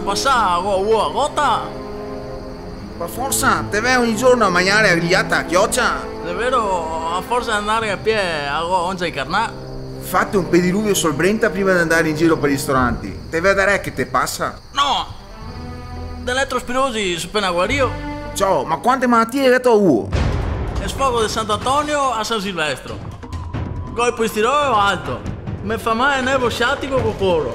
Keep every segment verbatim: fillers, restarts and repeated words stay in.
Pasà, go, go, gota. Ma forsa, te vè ogni giorno a magnare a grigliata a chiocia? Davero, a forsa de andare a pie, go onza incarnà. Fate un pediluvio sul Brenta prima de andare in giro par i ristoranti. Te vedarè che te pasa. No! D'eletrospirosi so pena guarìo. Ciò, ma quante malatie che te ga vuo? E sfogo de Sant'Antonio a San Silvestro. Go el polistirolo alto. Me fa mal el nervo sciatico co coro.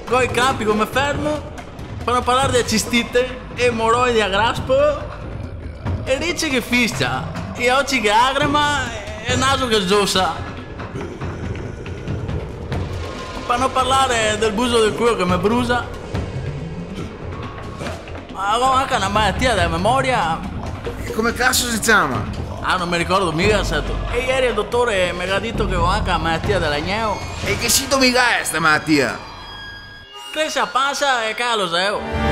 Go el crampico, me fermo. Par no parlar de cistite, emoroidi a graspo, e rice che fiscia, e oci che lagrema, e naso che zosa. Par no parlar del buso del culo che me brusa. Ma go anca na malatia dela memoria. E come caso se ciama? Ah, no me ricordo miga, seto. E ieri el dotore me ga dito che go anca la malatia de l'agneo. E che sito miga xe sta malatia? Crese a pansa e calo xeo.